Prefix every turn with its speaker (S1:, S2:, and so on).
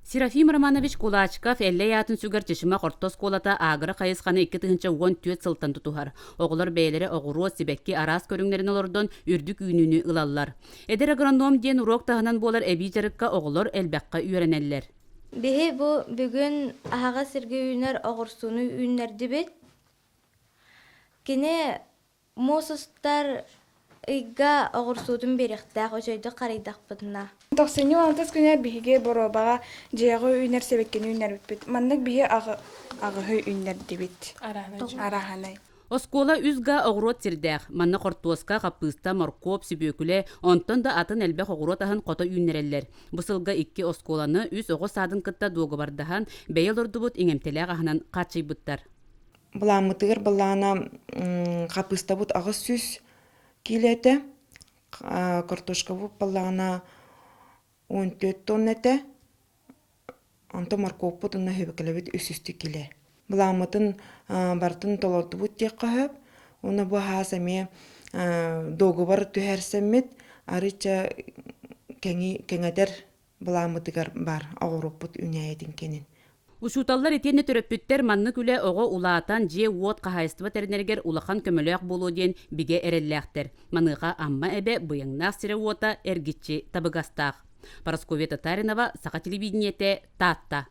S1: Серафим Романович Кулачков Эллэй аатын сүгэр Чычымах орто оскуолата агро хайысханы 2014 сылтан тутуһар. Оҕолор бэйэлэрэ оҕуруот, сибэкки араас көрүҥнэрин олордон үрдүк үүнүүнү ылаллар. Эдэр агроном диэн уруок таһынан буолар эбии дьарыкка оҕолор элбэххэ үөрэнэллэр.
S2: Биһи бу бүгүн аһаҕас сиргэ үүнэр оҕурсуну үүннэрдибит. Кини Муус устар ыйга оҕурсуутун биэриэхтээх, үчүгэйдик харайдахпытына.
S3: Тохсунньу алтыс күнэ биһиги боруобаҕа дьиэҕэ үүнэр сибэккини үүннэрбиппит. Маннык биһи аҕыһы үүннэрдибит. Араһанай.
S1: Оскуола үс га оҕуруот сирдээх. Манна хортуоска, хаппыыста, моркуоп, сүбүөкүлэ, онтон да атын элбэх оҕуруот аһын хото үүннэрэллэр. Бу сылга икки оскуоланы үс оҕо саадын кытта дуогабардаһан, бэйэ олордубут иҥэмтэлээх аһынан хааччыйбыттар.
S4: Былааммытыгар былаана хапыыстабыт 800 киилэ этэ, картошкабыт былаана 14 тонна этэ, онтон моркуоппут уонна сүбүкэлэбит 300 киилэ. Былааммытын барытын толордубут диэххэ сөп. Уонна бу хаас эмиэ договор түһэрсэммит, арыычча кэҥэтэр былааммытыгар баар оҕуруоппут үүнээйитин кэнин.
S1: Учууталлар итиэннэ төрөппүттэр маннык үлэ оҕо улаатан, дьиэ-уот, хаһаайыстыба тэринэригэр улахан көмөлөөх буолуо диэн бигэ эрэллээхтэр. Маныаха Амма эбэ быйаҥнаах сирэ-уота эргиччи табыгастаах. Парасковья Татаринова, Саха телевидениетэ, Таатта.